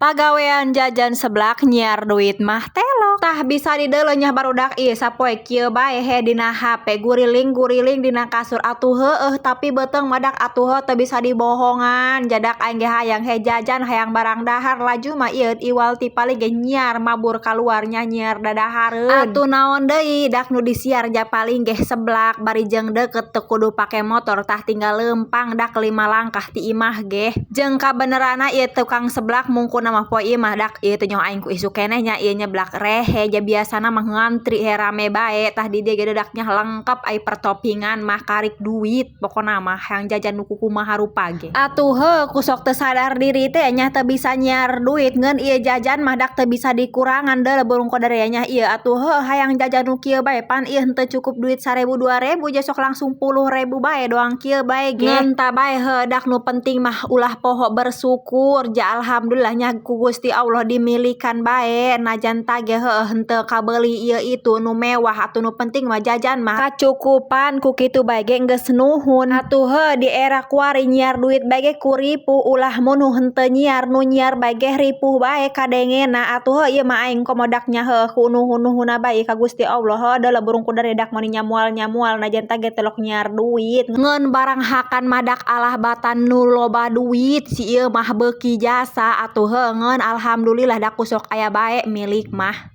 Pagawean jajan seblak nyiar duit mah telok. Tah, bisa dideuleu nya, barudak, ieu sapoe kieu bae he dina HP, guriling-guriling dina kasur. Atuh heueuh, tapi beuteung mah dak atuh heuh teu bisa dibohongan. Jadak aing ge hayang he jajan, hayang barang dahar laju mah ieu iwal ti paling ge nyiar mabur kaluar nya, nyiar dadahareun. Atuh naon deui, dak nu disiar ja paling ge seblak, bari jeung deukeut, teu kudu pake motor. Tah, tinggal leumpang dak 5 langkah ti imah ge. Jeung kabeneranna ieu tukang seblak mungkuna mah poe ieu mah dak ieu teh nyaho aing ku isuk keneh nya ieu nyeblak rehe. Ja biasana mah ngantri he, rame bae. Tah, di dieu ge dedaknya lengkap, ai pertopingan mah karik duit, pokona mah hayang jajan nu kukumaha rupa ge. Atuh heuh, ku sok teu sadar diri teh nya, teu bisa nyiar duit, ngeun ieu jajan mah dak teu bisa dikurangan. Deuleu burung kodarea nya ieu. Atuh heuh, hayang jajan nu kieu bae, pan ieu henteu cukup duit 1000 2000, ja sok langsung puluh ribu bae doang kieu bae ge. Ngeun tah bae heuh, dak nu penting mah ulah poho bersyukur. Ja alhamdulillah nya ku Gusti Allah dimilikan bae, najan tage heuh henteu kabeuli ieu itu nu mewah. Atuh nu penting mah jajan mah kacukupan, ku kitu bae ge geus nuhun. Atuh heuh, di era kuari nyiar duit bae ge ku ripuh, ulah mun nu henteu nyiar, nu nyiar bae ge ripuh bae kadengena. Atuh heuh, ieu mah aing komo dak nya heuh ku nuhun-nuhunna bae ka Gusti Allah. Heuh, deuleu burung kuda dak meuni nyamual-nyamual, najan tage telok nyiar duit, ngeun barang hakan mah dak alah batan nu loba duit, si ieu mah beuki jasa. Atuh heuh, ngeun alhamdulillah dak ku sok aya bae milik mah.